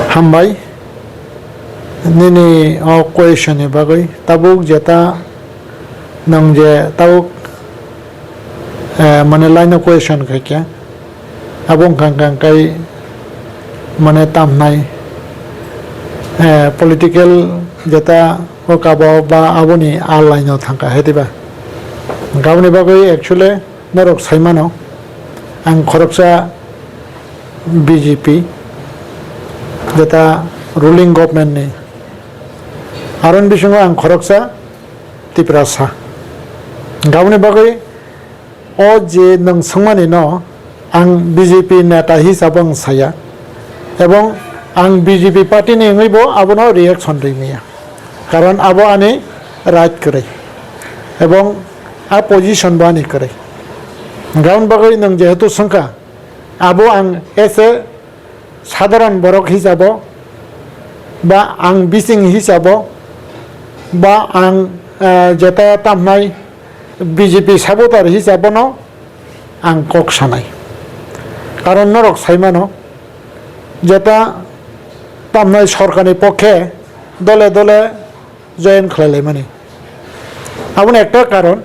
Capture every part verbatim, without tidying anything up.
Hambai nini o question ni bagwi. Tabuk jeta nwng je tabuk, eh, mane line o question khaikha, abo wngkha wngkha kai mane tamnai, eh, political jeta o kabo ba aboni a line o thangkha, hai diba? Aboni bagwi actually norok sai mano, ang khoroksa B J P, jeta ruling government ni, aroni bisingo ang khoroksa Tiprasa. Aboni bagwi o je nwng swngmani no ang B J P neta hisabo ang saya, ebong ang B J P party ni wngwi bo abono reaction rwi maya, karon abo ani right kwrwi, ebong a position bo ani kwrwi. Aboni bagwi nwng jehetu swngkha, abo ang as a sadharan borok hisabo, ba ang bising hisabo, ba ang, eh, jeta tamnai B J P supporter hisabono ang kok sanai. Karon norok sai mano, jeta tamnai sorkarni pokhe dole dole join khlai laimani. Aboni ekta karon,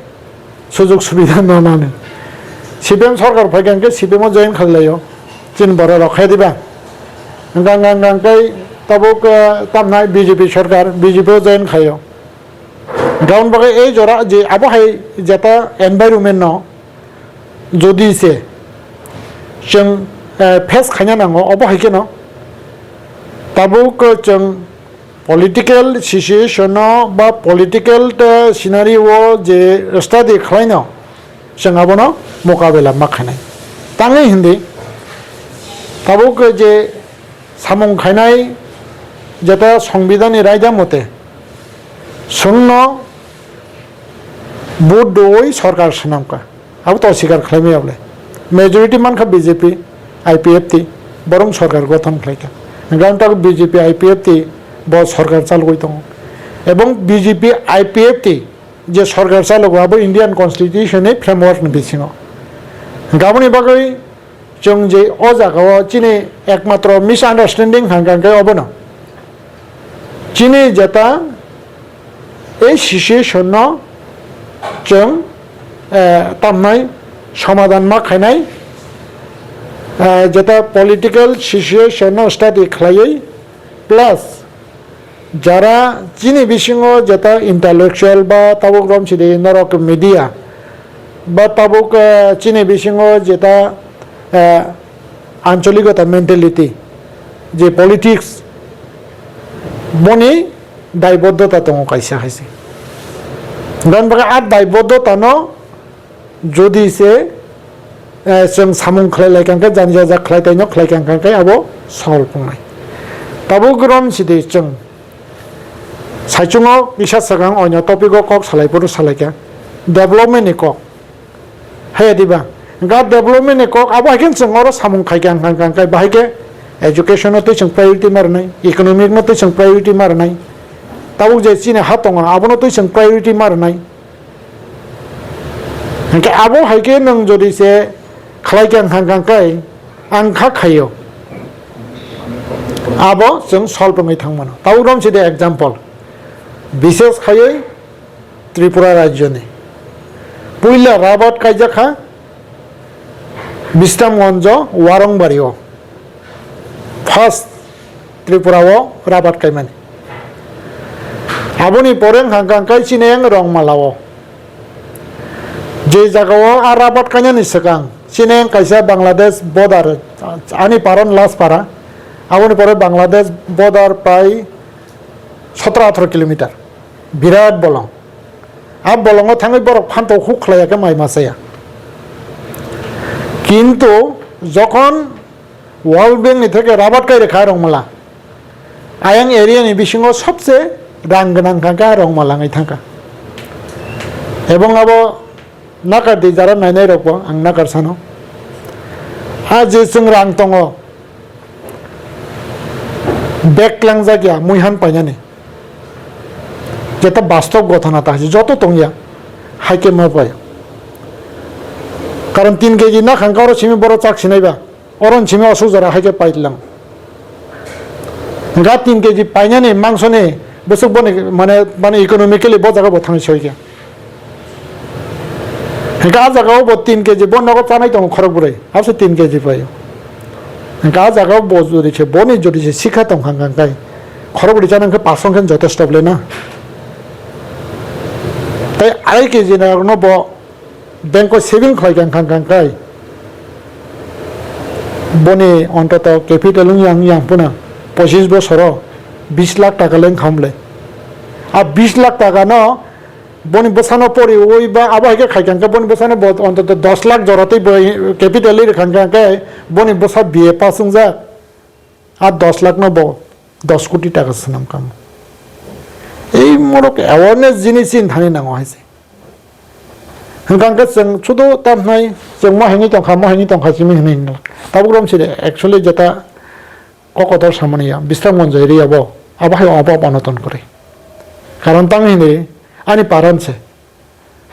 sujug subida manani. C P M sorkar phaikha hwnkhe C P M o join khlai laio. Chini borok rok khe diba? Hwnkha, hwnkha, hwnkha khe tabuk, eh, tamnai B J P sorkar, B J P o join khlaio. Hwnkha aboni bagwi ei jora je abo hai jeta environment no jodi se chwng, eh, face khaina nango, obo hai kheno tabuk chwng political situation no ba political, eh, scenario o je study khlaino, chwng abono mokabela ma khainai. Tangwi hindi tabuk je samung khainai, jeta songbidani raida mote chwngno vote dui sorkar swnamkha. Abo to sikar khlaimaya bole. Majority mankha B J P, I P F T, borong sorkar gothon khlaikha. Hwnkhe ang tabuk B J P, I P F T bo sorkar chalogwi tongo. Ebong B J P, I P F T je sorkar chalogo abo Indian Constitution ni framework ni bisingo. Hwnkhe aboni bagwi chwng je o jaga o chini ekmatro misunderstanding hwnkha hwnkhe obono. Chini jeta ei situation no chwng, eh, tamnai somadhan ma khainai, eh, jeta political situation no study khlaiwi, plus jara chini bisingo jeta intellectual ba tabuk romsidi norok media ba tabuk, eh, chini bisingo jeta, eh, ancholikota mentality, je politics, boni daiboddota tongo kaisa hai se. Gan bagwi a daiboddota no jodi se, eh, chwng samung khlai lai kha hwnkhe, jani jajak khlai taino khlai kha hwnkhe abo solve wngnai. Tabuk romsidi chwng saichungo kisa swkang oino topic o kok salai phuru salai kha, development ni kok. Haya diba? Hwnkhe development ni kok abo hai khe chwng oro samung khai kha, hwnkha, hwnkha, hwnkha, bahai khe education no twi chwng priority ma rwnai, economic no twi chwng priority ma rwnai. Tabuk je chini ha tongo, abono twi chwng priority ma rwnai. Hwnkhe abo hai khe nwng jodi se khlai kha, hwnkha, hwnkha, hwnkha, ang kha khaio. Abo chwng solve wngwi thang mano. Tabuk romsidi example. Bishes khaiwi Tripura rajyoni. Puila rabat kaijak kha Bisramganjo Warongbario. First Tripura o rabat kaimani. Aboni pore hwnkha hwnkha kai chini ang Rongmala o. Je jaga o a rabat kainani swkang chini ang kaisa Bangladesh border, ani paron Laspara. Aboni pore Bangladesh border prai sotro atharo kilometer. Birat bolong. A bolongo thangwi borok phanto huk khlaiya khe mai ma chaya. Kintu jokhon World Bank ni theke rabat kai rwkha Rongmala, ayang area ni bisingo sobse rang gwnang kha khe Rongmala wngwi thangkha. Ebong abo nakar di jara nainai rokbo ang nakar sano. A je chwng rang tongo, bag tlangjak ya muihan painani. Jeta bastob gothana ta hai joto tongya, hai khe ma pai. Karon tin keji nakhang ka oro simi borok chak sinai ba, oro simi osuk jora hai khe pai lang. Hwnkhe tin keji painani mangsoni bwswk boni mane, mane economically bo jaga bo thangwi soi khe. Hwnkhe a jaga o bo tin keji bo nogo chanai tongo khorok bwrwi, abose tin keji paio. Hwnkhe a jaga o bo jodi se boni jodi se sikha tong kha hwnkhe khorok bwrwi chana hwnkhe pass hwnkhe jotesto bwle na. Tai arai keji no bo bank o saving khlai kha hwnkhe, hwnkhe boni ontoto capital wng yang, yang phano pochis bosoro bis lakh taka leng khamle. A bis lakh taka no boni bwsano poriwi ba abo hai khe khai kha hwnkhe boni bwsano bo ontoto dos lakh jora tei bo capital ri kha hwnkhe boni bwsa B A pass wngjak. A dos lakh no bo dos koti taka swnam kamo. Ei morok awareness jinis chini thani nango hai se. Hwnkha hwnkhe chwng sudu tamhnai chwng mo hwnwi tongkha, mo hwnwi tongkha simi hwnwi hwnwi. Tabuk rom side actually jeta kokotor samani ya, Bisramganj area bo, abo hai obo onoton kwrwi. Karon tang hwnwi ani paran se.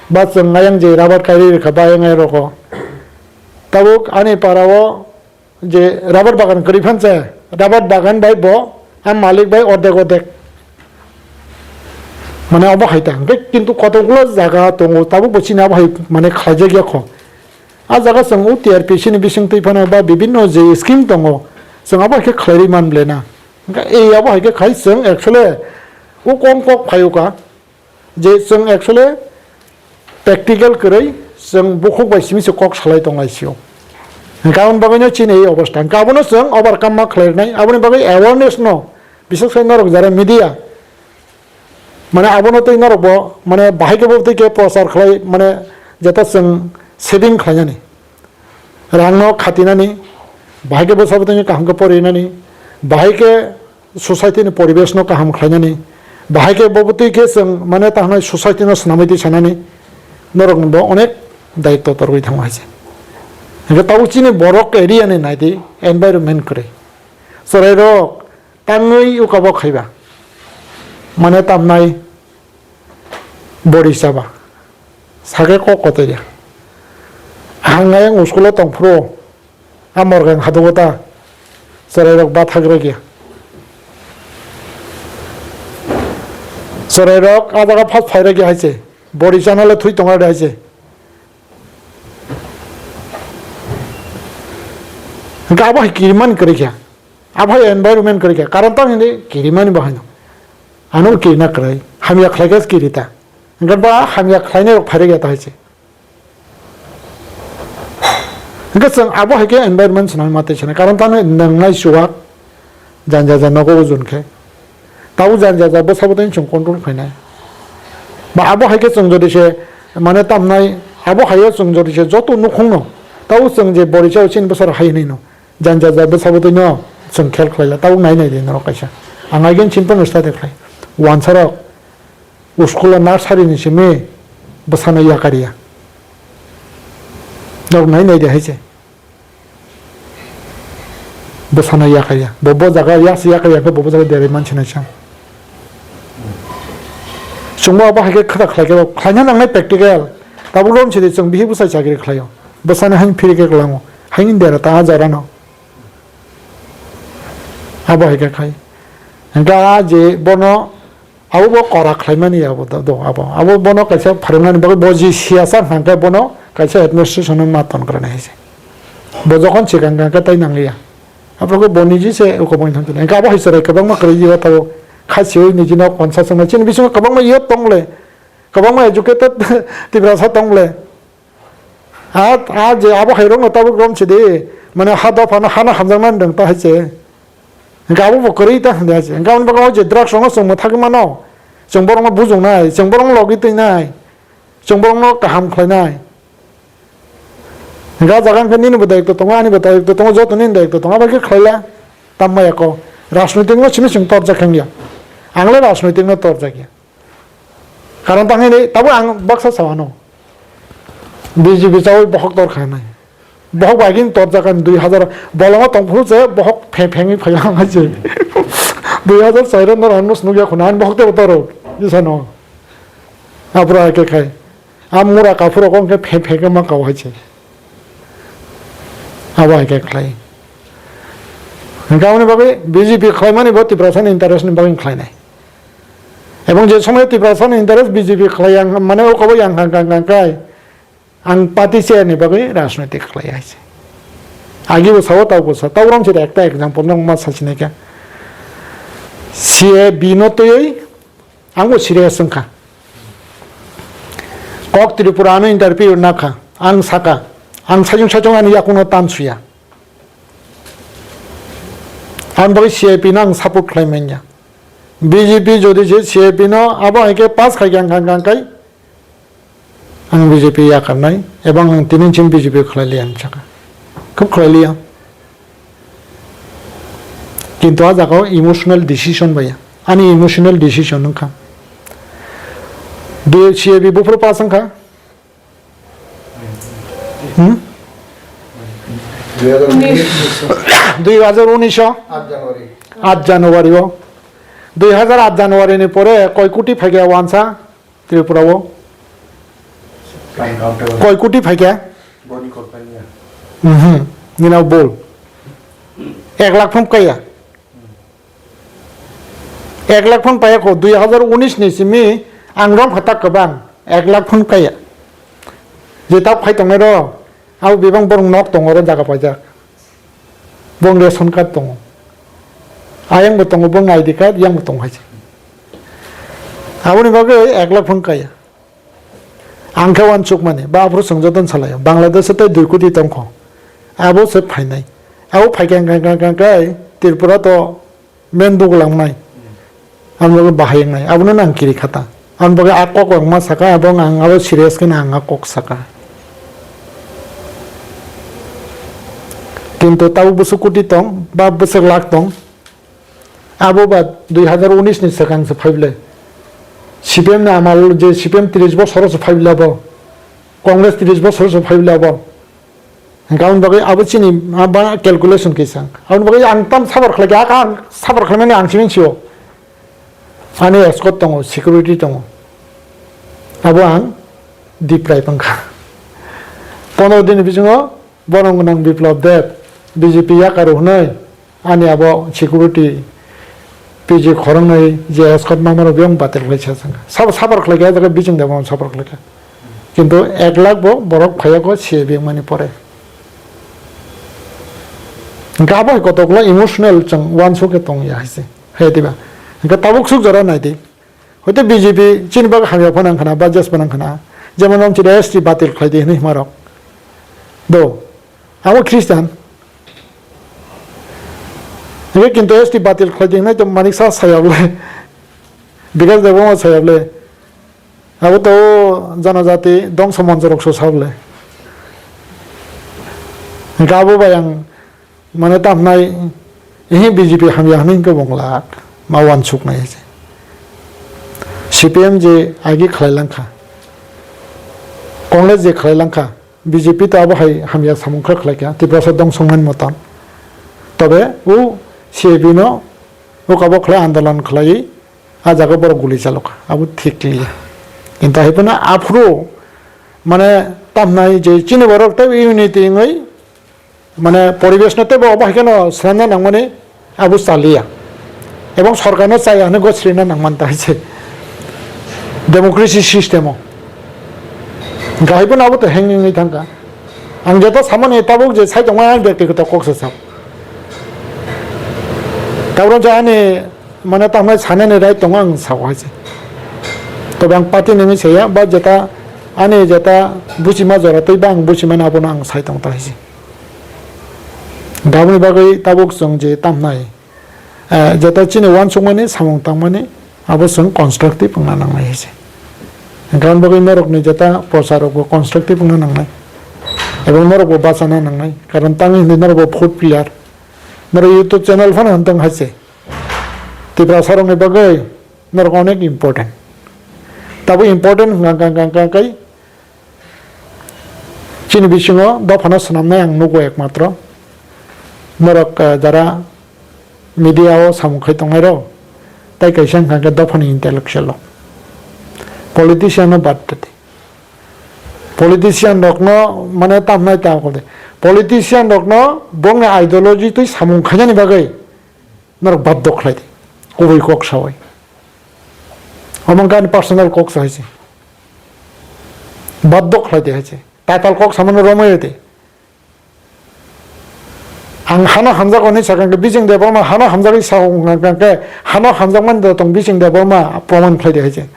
Ba chwng ayang je rabar kairi rwkha ba ayang ayang roko. Tabuk ani para o je rabar bagan kwrwi phan se, rabar bagan bai bo a malik bai ordek ordek. Mane obo hai ta. Hwnkhe kintu kotokgulo jaga tongo, tabuk bo chini abo hai mane khlaijak ya kho. A jaga chwng o T R P C ni bising twi phano ba bibinno je scheme tongo, chwng abo hai khe khlairwi man ble na. Hwnkhe ei abo hai khe khai chwng actually o kom kok phaio ka. Je chwng actually practical kwrwi chwng bukhuk bai simi se kok salai tonglai sio. Hwnkhe aboni bagwino chini ei obostha. Hwnkhe abono chwng overcome ma khlainai, aboni bagwi awareness no, bises khe norok jara media, mane abono twi norok bo, mane bahai khe bo twi khe prochar khlai, mane jeta chwng saving khlainani. Rangno khatinani, bahai khe bwsa bwtwino kaham khe porinani, bahai khe society ni poribesh no kaham khlainani, bahai khe bo bwtwi khe chwng mane tahnai society no swnamwi twi sanani, norok bo onek daitto torwi thango hai se. Hwnkhe tabuk chini borok area ni naidi environment kwrwi. Chwrairok tangwi uka bo khaiba. Mane tamnai bori chaba. Sake kok kotor ya. Ang ayang school o tong phuru a morgang hadugo ta chwrairok bathak rwgya. Chwrairok a jaga phas phai rwgya hai se. Bori chana le thwi tonga de hai se. Hwnkhe abo hai kiriman kwrwi kha. Abo hai environment kwrwi kha. Karon tang hwnwi kirimani bo haino. Ano kirina kwrwi. Hamya khlai khe kirita. Hwnkhe ba hamya khlainai rok phai rwgya ta hai se. Hwnkhe chwng abo hai khe environment swnamwi ma twi swnai. Karon tang hwnwi nwngnai chuwak. Janja ja nogo ujun khe. Tabuk janja ja bwsa bwtwi chwng control khainai. Ba abo hai khe chwng jodi se mane tamnai, abo hai o chwng jodi se joto nukhungno, tabuk chwng je bori chao chini bwsarok hai hwnwi no. Janja ja bwsa bwtwi no chwng khel khlaila, tabuk nai nai di norok kaisa. Ang again simple no study khlai. Wansarok school o nursery ni simi bwsano yakarya. Norok nai nai di hai se. Bwsano yakarya. Bo, bo jaga yas yakarya khe bo, bo jaga derwi mansinai chwng. Chwngbo abo hai khe khata khlai khe bo khlaina nangnai practical. Tabuk rom sidi chwng bihik bwsai chakri khlaio. Bwsano hain phiri khe kwlango. Hain dera ta a jorano. Abo hai khe khai. Hwnkhe a je bono Abo bo kora khlaimani abo do, do, abo. Abo bono kaisa pharwngnani bagwi bo ji siyasa hwnkhe bono kaisa administration no ma ton kwrwini hai se. Bo jokhon swkang kha khe tai nangliya. Aphuru khe bo niji se uko boni thang tini. Hwnkhe abo hai chwrai kwbangma kwrwi yo tabuk. Kha siwi niji no konsa swngnai. Chini bisingo kwbangma youth tong le. Kwbangma educated Tiprasa tong le. A, a je abo hai rokno tabuk rom sidi, mane ha dophano hano hamjaknani rwng ta hai se. Hwnkhe abo bo kwrwi ta hwnwi hai se. Hwnkhe aboni bagwi o je drugs rokno chwng mwthagwi mano, chwng borokno bujuknai, chwng borokno logwi twinai, chwng borokno kaham khlainai. Hwnkhe a jaga hwnkhe nini bo daitw tongo, ani bo daitw tongo, joto nini daitw tongo, abo khe khlaila tamma yako. Rajnoitik no simi chwng torjak khe wngya. Ang le rajnoitik no torjak ya. Karon tang hini, tabuk ang baksa sa ano. B J P chawi bohok tor kha nai. Bohok bai gin tor jakan dui hazar bolongo tong phuru se bohok phe phengwi phai ang hai se. Dui hazar chai ro nor ano snuk ya khuna, ang bohok tebo toro. Isa no. Abra ke khai. Am mura ka phuru kong ke phe phe ke ma kau hai se. Abo hai khe khlai. Hwnkhe aboni bagwi B J P khlaimani bo Tiprasani interest ni bagwi khlainai. Ebong je somoy Tiprasani interest B J P khlai yang mane o kobo yang kha kha kha khai ang party chair ni bagwi rajnoitik khlai hai se. Agi bo sao tau bo sa tau rom se ekta example no ma sa sinai kha. C A B no twiwi ang bo serious wngkha. Kok Tripura ano interview nakha ang saka ang sajung sajung ani yakuno tan suya. Ang bagwi C A P no ang support khlai manya. B J P jodi je C A P no abo hai khe pass khai khe ang kang kang kai ang B J P yakarnai ebong ang tini chim B J P khlai liya ang saka. Khub khlai liya. Kintu a jaga o emotional decision baya. Ani emotional decision wngkha. D C A B buphuru pass wngkha. Hmm? Dui hajar unis o? Aat January. Aat January o. Dui hajar aat January ni pore koi koti phaikha wansa Tripura o? Koi koti phaikha? Mhm. Nina bol. Ek lakh phung kaya. Ek lakh phun paya kho, dui hajar unis ni simi ang rom kha tak kwbang, ek lakh phun kaya. Je tak phai tongnai ro, abo bebak borok nok tongo oro jaga paijak. Bong ration card tongo. Ayang bo tongo, bong I D card, yang bo tongo hai se. Aboni bagwi ek lakh phun kaya. Ang khe uansukmani, ba aphuru chwng jotono salaio, Bangladesh o tei dui koti tongkho, abo se phainai. Abo phaikha hwnkha, hwnkha, hwnkha, hwnkha, Tripura to men dugulangnai. Ang loge bahai wngnai, abono nang kiri khata. Ang boge a kok wngma saka, abo ang abo serious khe ang a kok saka. Kintu tabuk bwswk koti tong, ba bwswk lakh tong, Abo ba dui hajar unis ni swkang se phai bwle. C P M ni amal je C P M tris bosor se phai bwle abo. Congress tris bosor se phai bwle abo. Hwnkhe aboni bagwi abo chini ma ba calculation kisa. Aboni bagwi ang tam sabar khlai kha, ang sabar khlaimani ang simi sio. Ani escort tongo, security tongo. Abo ang diprai pangkha. Pondro din bisingo bono gwnang Biplab Deb, B J P yakaru hwnwi. Ani abo security P G khoroknwi je escort mamano biyang batil khlai sa sangkha. Sabo sabar khlai kha, jaga biching da bo sabar khlai kha. Kintu ek lakh bo borok phaiya ko C A B mani pore. Hwnkhe abo hai kotokla emotional chwng uansuk khe tong ya hai se. Hai diba? Hwnkhe tabuk suk jora nai di. Hoite B J P chini bagwi hamya phano wngkhana, ba jes phano wngkhana. Jemon wng chini S T batil khlai di hwnwi hwnmarok. Do, abo Christian. Hwnkhe kintu S T batil khlai di hwnwi to Manik Saha saya bwle. Bikash Debbarma saya bwle. Abo to janajati dongso monchorok so sa bwle. Hwnkhe abo bai ang Mane tamnai, ehe B J P hamya hwnwi hwnkhe bo glak ma uansuknai se. C P M je agi khlai langkha, Congress je khlai langkha, B J P to abo hai hamya samung khe khlai kha, Tiprasa dongsongmani motan. Tobe o C A B no o kabo khlai andolon khlaiwi a jaga borok guli chalokha, abo thik liya. Kintu hai phano aphuru mane tamnai je chini borok tei unity wngwi Mane poribesh no teibo obo hai kheno swnamna nangmani abo chaliya. Ebong sorkar no chaya hwnwi gosrina nangmanta hai se. Democracy system o. Hwnkhe hai phano abo to heng wngwi thangkha. Ang jeto samani tabuk je sai tongmani ang byaktigoto kok se sao. Tabuk je ani mane tamnai sanani right tongo ang sao hai se. Tobe ang party nini saya ba jeta ani jeta buchima jora tei ba ang buchimani abono ang sai tongta hai se. Aboni bagwi tabuk chwng je tamnai, eh, jeta chini uansukmani samung tangmani abo chwng constructive wngna nangnai hai se. Hwnkhe aboni bagwi norokni jeta prochar rokbo constructive wngna nangnai. Ebong norokbo bachana nangnai. Karon tangwi hwnwi norokbo fourth pillar. Norok YouTube channel phano hwn tong hai se. Tiprasa rokni bagwi norok onek important. Tabuk important hwnkha, hwnkha, hwnkha, hwnkha kai Chini bisingo dophano swnamnai ang nugo ekmatro norok, eh, jara media o samung khai tongnai rok, tai kaisa wngkha khe dophani intellectual rok, politician no bad rwdi. Politician rokno mane tamnai ta kode. Politician rokno bongni ideology twi samung khainani bagwi Norok baddo khlai di. Kubui kok sawi. Omo wngkha ani personal kok sa hai se. Baddo khlai di hai se. Tatal kok samano romwi di. Ang hano hamjak hwnwi sakha khe Bijing Debbarma hano hamjagwi sa hwnka khe hano hamjakmani da tong Bijing Debbarma proman khlai di hai se.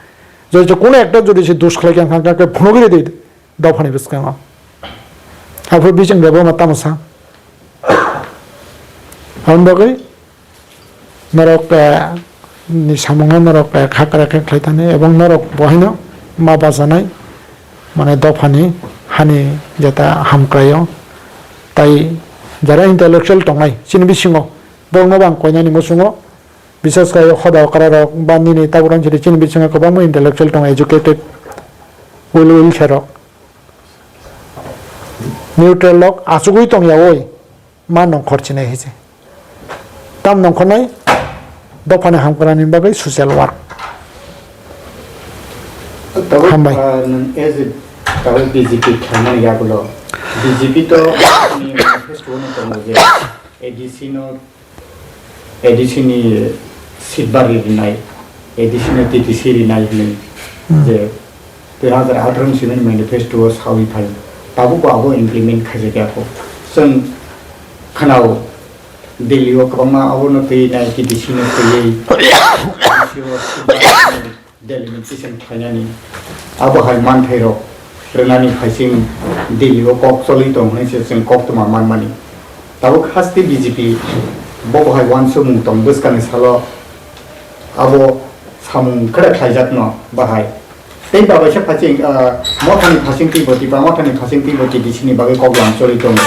Jodi se kuno ekta jodi se dos khlai khe hwnka khe phunugwi rw di dophani bwskango. Aphuru Bijing Debbarma tamo sa. Aboni bagwi norok, eh, ni samungo norok, eh, khakra khe khlai thani ebong norok bo haino ma bachanai, mane dophani hani jeta hamkraio. Tai jara intellectual tongnai chini bisingo, borokno bo ang koinani muchungo, bises khe hoda okra rok ba nini tabuk rang chini, chini bisingo kwbangma intellectual tongo, educated, well, well khe rok. Neutral rok achugwi tongyawi ma nongkhor chinai hai se. Tam nongkhornai dophani hamkranani bagwi social work. Tabuk, Hambai. Ah, nwng as a tabuk B J P khlaimani yagulo B J P to ni manifesto no tongo je A D C no A D C ni seat bari rinai, A D C ni T T C rinai hwnwi Hmm. je dui hazar atharo ni simi manifesto o sawi phai, tabuk bo abo implement khaijak ya kho. Chwng khwnao Delhi o kwbangma abono twi nai, T T C no twiwi A D C o seat bari rinai. Delimitation khlainani, abo hai manthairok rwnani phaising Delhi o kok cholwi tong hwnwi se chwng koktwma manmani. Tabuk haste B J P bo bo hai uansukmung tong bwskangni salo abo samung khe khlaijakno bahai. Tei babaisa phaising, ah, mothani phaising twibo Tipra mothani phaising twibo T T C ni bagwi kok lam cholwi tongo.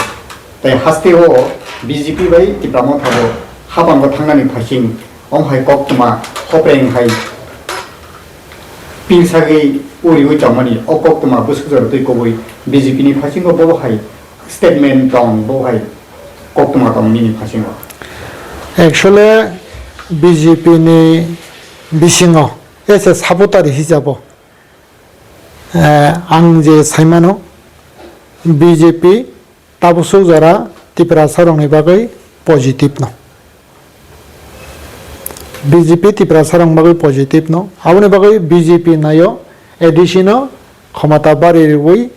Tai haste o B J P bai Tipra motha bo hapango thangnani phaising Omo hai koktwma hopreng hai pilsagwi uriwi tongmani, o koktwma bwswk jora twi kubui B J P ni phasingo bobo hai statement tong, bobo hai koktwma tong nini phasingo. Actually, B J P ni bisingo as a supporter hisabo, eh, ang je saimano, B J P tabuk suk jora Tiprasa rokni bagwi positive no. B J P Tiprasa rokni bagwi positive no. Aboni bagwi B J P naio A D C no khomota bari rwui,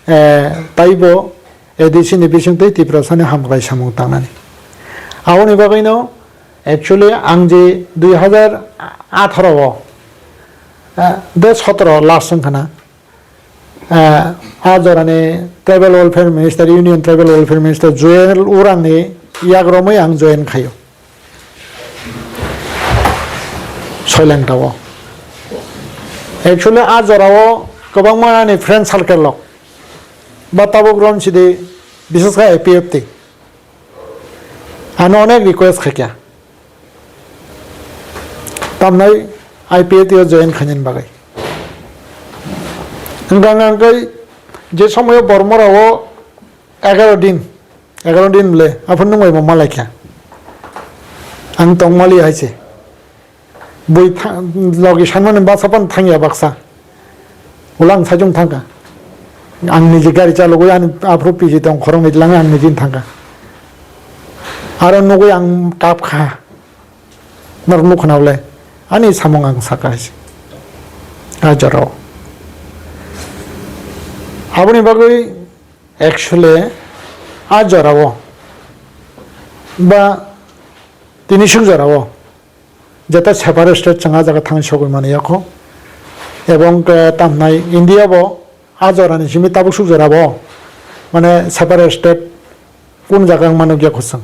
eh, taibo A D C ni bisingtwi Tiprasa ni hamkrai samung tangnani. Aboni bagwi no actually ang je dui hazar atharo o, eh, de sotoro last wngkha na, Ah, a jorani Tribal Welfare Minister, Union Tribal Welfare Minister Joel Urangni yagromwi ang join khaio. Soilangtao. Actually, a jorao kwbangma ani friend circle rok ba tabuk rom sidi, bises khe I P F T. Ano onek request khaikha. Tamnai I P F T o join khainani bagwi. Hwnkha hwnkha khe je somoyo Bormorao egaro din, egaro din bwle, aphuru nwng bai bo malaikha. Ang tongmali hai se. Bui tha-, logi sanmani basa phano thangya baksa. Ulo ang saichung thangkha. Ang niji gari chalogwi ani aphuru piji tong khoroknwi twlangwi ang nijini thangkha. Aro nugwi ang kapkha. Norok nukhuna bwle ani samung ang sakha hai se. A jorao. Aboni bagwi actually a jorao ba tini suk jorao. Jeta separate state chwng ah jaga thangwi sogwi mani yakho. Ebong khe tamhnai India bo ah jorani simi tabuk suk jora bo mane separate state kun jaga wng mano yakho chwng.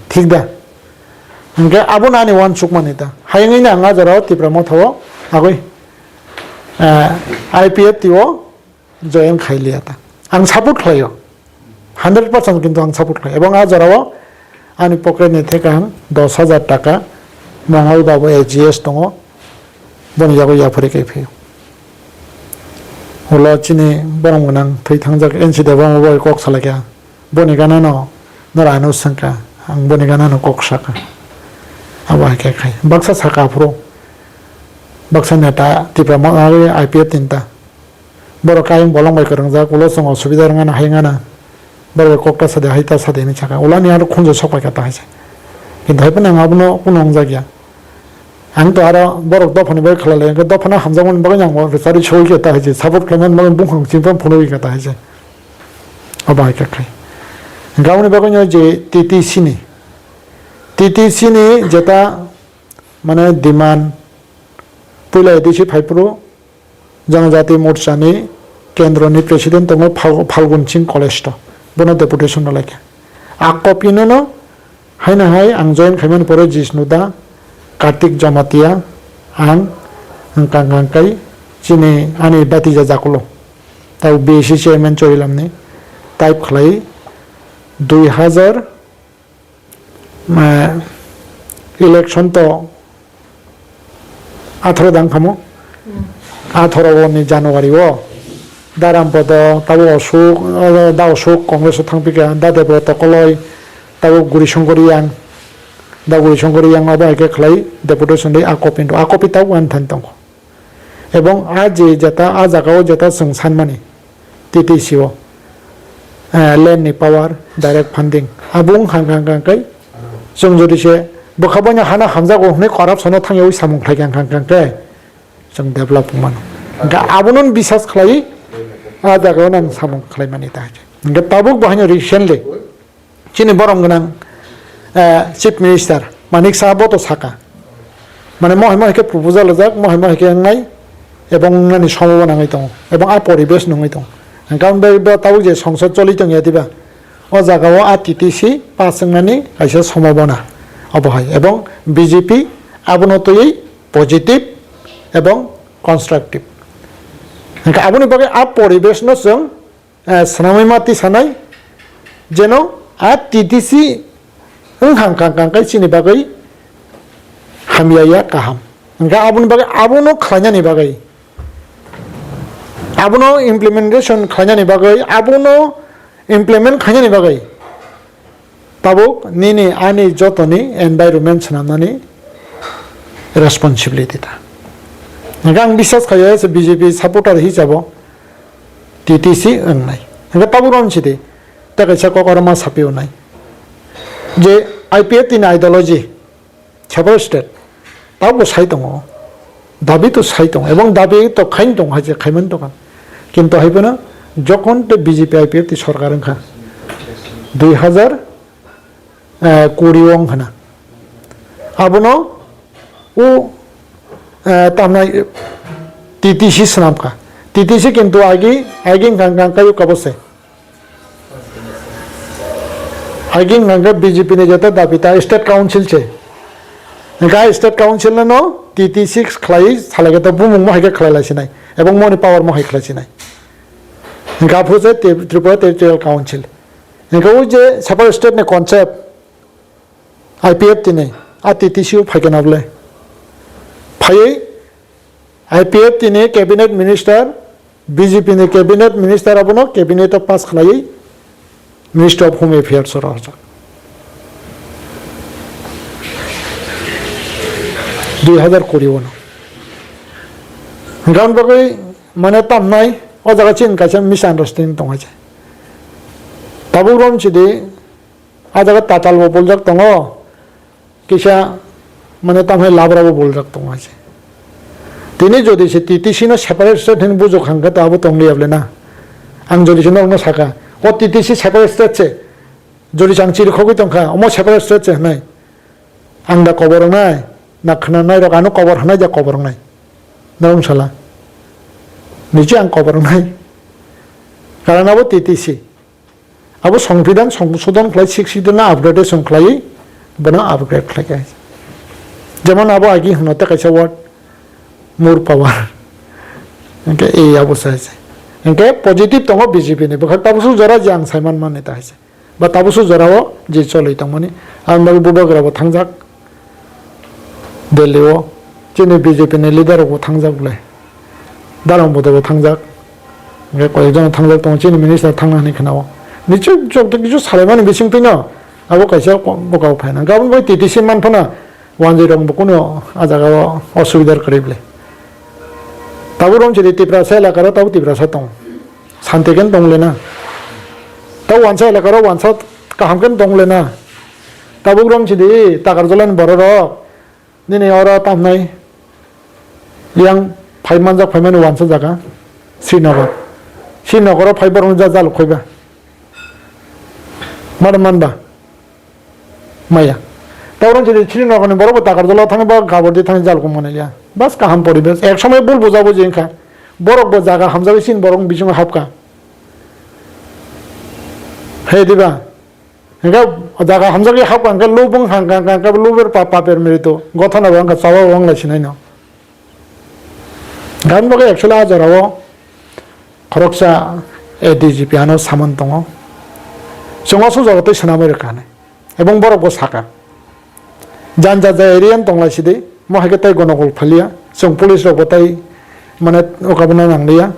Thik da? Hwnkhe abono ani uansuk mani ta. Hayungwi no ang ah jorao Tipra Motha o agwi, eh, I P F T o join khai liya ta. Ang support khlaio. Hundred percent kintu ang support khlaio. Ebong ah jorao ani pocket ni theka ang dos hajar taka Mongol babu A G S tongo. Boni yago yaphari kai phaio. Ulo chini borom gwnang thwi thangjak N C Debbarma bai kok salaikha. Boni gana no nora ano swngkha. Ang boni gana no kok saka. Abo hai khe khai. Baksa saka aphuru. Baksa neta Tipra mo-, I P F tinta. Borok ayang bolong bai kwrwngjak, ulo chwng osubida rwngano hai wngana. Borok bai kok ta sadi, hai ta sadi hinwi sakha. Ulani aro khunju sok paikha ta hai se. Kintu hai phano ang abono kunu wngjak ya. Ang to aro borok dophani bagwi khlai lai, hwnkhe dophano hamjakmani bagwi ang bo rwchari soi khe ta hai se, support khlaimani bagwi buphang chini phano phunugwi khe ta hai se. Obo hai khe khai. Hwnkhe aboni bagwino je T T C ni, T T C ni jeta mane demand puila A D C phaiphuru Janajati Morcha ni kendro ni president tongo Phal-, Phalgun Singh Kolesto, bono deputation rwlaikha. A copy no no haino hai ang join khaimani pore Jishnu da, Kartik Jamatia, ang wngkang kang kai chini ani batija jakulo. Tabo B A C chairman Chorilam ni type khlai dui hazar, eh, election to atharo dang kamo. Atharo ni January o Daram Podo, tabo Osuk, eh, da Osuk Congress o thang pika, da Debroto Koloi, tabo Guri Songkor Yang, da Guri Songkor Yang abo hai khe khlai deputation de a copy ro, a copy tabo ani thani tongo. Ebong a je jeta, a jaga o jeta chwng sanmani T T C o, eh, land ni power, direct funding, abo wng kha, kha, kha, kha, chwng jodi se bwkha bai no hano hamjago hwnwi corruption o thang yaui samung khlai kha, kha, kha, khe chwng develop wng mano. Hwnkhe abono bisas khlai a jaga o nang samung khlai mani ta. Hwnkhe tabuk bo haino recently chini borom gwnang, eh, Chief Minister Manik Saha bo to saka. Mane mohai mohai khe proposal rijak, mohai mohai khe wngnai, ebong wngnani somo bo nangwi tongo, ebong a poribesh nungwi tongo. Hwnkhe aboni bagwi bo tabuk je songsod choli tongya diba, o jaga o a T T C pass wngnani kaisa somo bona obo hai, ebong B J P abono twiwi positive ebong constructive. Hwnkhe aboni bagwi a poribesh no chwng eh, swnamwi ma tisanai, jeno a T T C wng kha, kha, kha, kha, chini bagwi hamya ya, kaham. Hwnkhe aboni bagwi abono khlainani bagwi, abono implementation khlainani bagwi, abono implement khainani bagwi, tabuk nini ani jotoni environment swnamnani responsibility ta. Hwnkhe ang biswas khaio, as a B J P supporter hisabo T T C wngnai. Hwnkhe tabuk rwng sidi, tei kaisa kokrwma sapi wngnai. Je I P F T ni ideology, separate state, tabukbo sai tongo, dabi to sai tongo, ebong dabi to khain tongo, hai je khaiman tongo. Kintu hai phano jokhon tei B J P I P F T sorkar wngkha, dui hazar, eh, kuri o wngkha na. Abono o, eh, tamnai T T C swnamkha. T T C kintu agi, agi wngkha, wngkha, wngkha, kabo se. Agi hwnkha khe B J P ni jeta dabi ta State Council se. Hwnkha State Council no T T C khlaiwi salai khe to bumung mo hai khe khlai lai sinai. Ebong moni power mo hai khlai sinai. Hwnkha aphuru se Tri-, Tripura Territorial Council. Hwnkha o je separate state ni concept I P F T ni a T T C o phai khe na bwle. Phaiwi I P F T ni cabinet minister, B J P ni cabinet minister abono cabinet o pass khlaiwi Ministry of Home Affairs o rohorjak. Dui hazar kuri o no. Hwnkhe aboni bagwi mane tamnai o jaga chini kaisa misunderstanding tongwi se. Tabuk rom sidi a jaga tatal bo buljak tongo. Kisa mane tamhai labra bo buljak tongo hai se. Tini jodi se T T C no separate state hinwi bujuk hang khe to abo tong liya bole na. Ang jodi se norok no saka, o T T C separate state se. Jodi se ang chiri khogwi tong kha, omo separate state se hinai. Ang da kobor wngnai, na khna nai rok ano kobor hinai da kobor wngnai. Norok sala. Niji ang kobor wngnai. Karon abo T T C. Abo Songbidan songsodon khlai, Sixth Schedule no upgradation khlaiwi bono upgrade khlai kha. Jemon abo agi hwno tei kaisa word more power. Hwnkhe e abo sai se. Hwnkhe positive tongo B J P ni bwkha tabukhe jora je ang saiman mani ta hai se. Ba tabukhe jora o je choli tongmani. Ang bagwi bubagra bo thangjak. Delhi o chini B J P ni leader rok bo thangjak bwle. Darang bodo bo thangjak. Hwnkhe koyekjon thangjak tongo, chini minister thangna hinwi khwnao. Nichuk chok tei kichu salaimani bisingtwi no abo kaisa ko-, bwkha bo phaina. Gabon bai T T C man phano wanjwi rok bo kunu a jaga o osubidar kwrwi bwle. Tabuk rong chini Tiprasa elaka ro tabuk Tiprasa tongo. Santi khe tong le na. Tei wansa elaka ro wansa kaham khe tong le na. Tabuk rom sidi Takarjala ni borok rok. Nini oro tamnai yang phai manjak phaimani wansa jaga Srinagar. Srinagar o phai borok ja jaluk khaiba. Mada manba. Maya. Tabuk rom sidi Srinagar ni borok bo Takarjala thangba gabor di thang jaluk mani ya. Bas kaham poribesh. Ek somoi bul buja buji wngkha. Borok bo jaga hamjagwi sin borok bisingo hapkha. He diba? Hingke jaga hamjakgwi hapkha hingke lubung hangkha hangkha hingke luber pa paper mirito gothana bo wngkha chawa bo wnglai sinai no. Gani bagwi actually a jora o khoroksa A D G P ano samani tongo. Chwng o sujok twi swnamwi rwkha hinwi. Ebong borok bo sakha. Janja jai area no tonglai sidi, mo hai khe tei gonogol phaliya, chwng police rok bo tei mane o kabuna nangliya.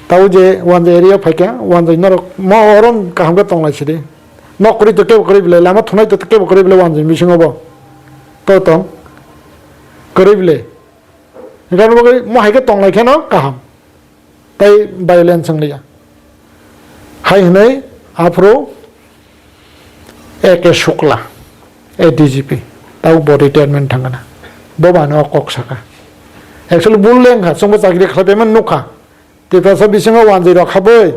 Tao je wanjai area phaikha, wanjai norok mo orom kaham khe tonglai sidi. Nok kwrwi to kebo kwrwi bwle, lama thunai to kebo kwrwi bwle wanjai bisingo bo. To tong kwrwi bwle. Hingkhe abo bagwi mo hai khe tonglai kheno kaham. Tei violence wng liya. Hai hwnwi aphuru A K Shukla, A D G P, tabuk bo retirement thangkha na. Bo bano o kok sakha. Actually bul le wngkha, chwngbo chakri khlai paimani nukha. Tiprasa bisingo wanjwi rok habwi,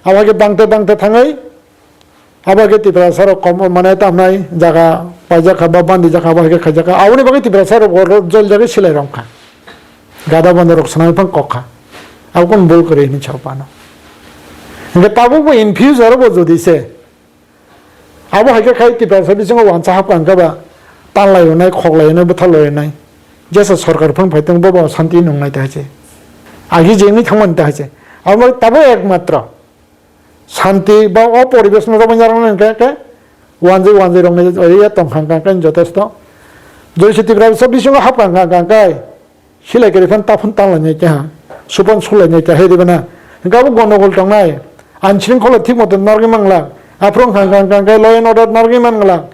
abo hai khe bangte bangte thangwi, abo khe Tiprasa rok kom mane tamnai jaga paijak kha ba bandi jak kha, abo hai khe khaijak kha. Aboni bagwi Tiprasa rok bo joljagwi silai romkha. Gada banda rok swnamwi phang kok kha. Abo kunu bul kwrwi hinwi sao phano. Hingkhe tabuk bo in future bo jodi se abo hai khe khai Tiprasa bisingo wansa hapkha hingkhe ba tanlai rwnai, khoklai rwnai, bwtharlai rwnai. Jesa sorkar phang phai tong bo bo santi nungnai ta hai se. Agi jengwi thangmani ta hai se. Abo tabuk ekmatro Santi ba o poribesh no romwi narwknani hwnkhe khe wanjwi wanjwi rokni area tongkha hwnkha khe jotosto. Jodi se Tiprasa bisingo hapkha hwnkha hwnkha khe silai kwrwi phano taphun tanlainai keha, suphan sulainai keha hai rwbana. Hwnkhe abo gondogol tongnai, ain shrinkhola thik moto narwgwi mangla, aphuru hwnkha hwnkha khe law and order narwgwi mangla.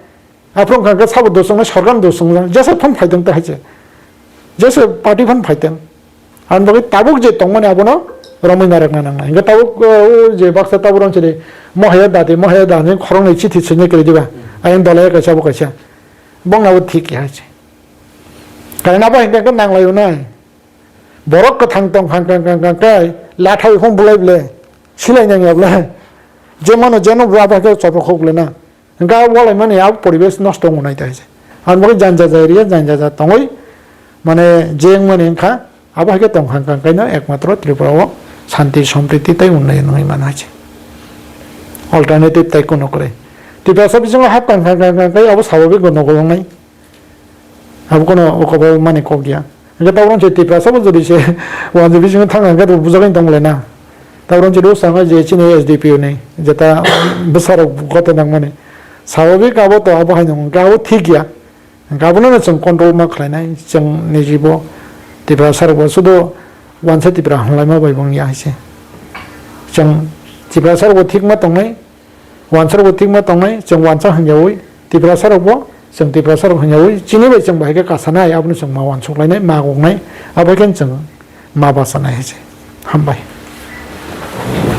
Aphuru hwnkha khe sabo dosongnai sorkar dosongjak, jesa phano phaitong ta hai se. Jesa party phano phaitong. Ani bagwi tabuk je tongmani abono romwi narwkna nangnai. Hwnkhe tabuk, uh, o je baksa tabuk rong chini mohaya dati, mohaya dati khoroknwi chithi swinya kwrwi diba. Ayang dolai kaisa abo kaisa. Bongni abo thik ya hai se. Kainwi abo hinkhe nanglai unai. Borok kwthang tong hang kang kang kang kai lathawi phung bulai ble. Silai nang ya ble. Je mano jeno bo abo khe chopro khok le na. Hingke abo walaimani abo poribesh nosto wngnai ta hai se. Ang bagwi janja jai riya, janja ja tongwi, mane, je wngmani wngkha, abo hai khe tong kha, hingkha, hingkhaino ekmatro Tripura o shanti, sompriti tei unnoi wngwi mano hai se. Alternative tei kunu kwrwi. Tiprasa bisingo hap kang kha, kang kha, hingkhe abo sababik bo nogo wngnai. Abo kono o kobo mani kok ya. Hingke tabuk se Tiprasa bo jodi se wanjwi bisingo thang hingke to bujagani tong le na. Tabuk se do sanga je chini S D P O ni jeta bwsarok goto nangmani. Sababik abo to abo hai nang hingke abo thik ya. Hingke abono no chwng control ma khlainai chwng nijibo Tiprasa rok bo sudo wansa Tipra hamlaima bai bong ya hai se. Chwng Tiprasa rok bo thik ma tongnai. Wansa rok bo thik ma tongnai, chwng wansa hwnjawi, Tiprasa rok bo chwng Tiprasa rok hwnjawi, chini bai chwng bahai khe kasanai, abono chwng ma uansuk lainai, ma goknai, abo khe chwng ma bachanai hai se. Hambai.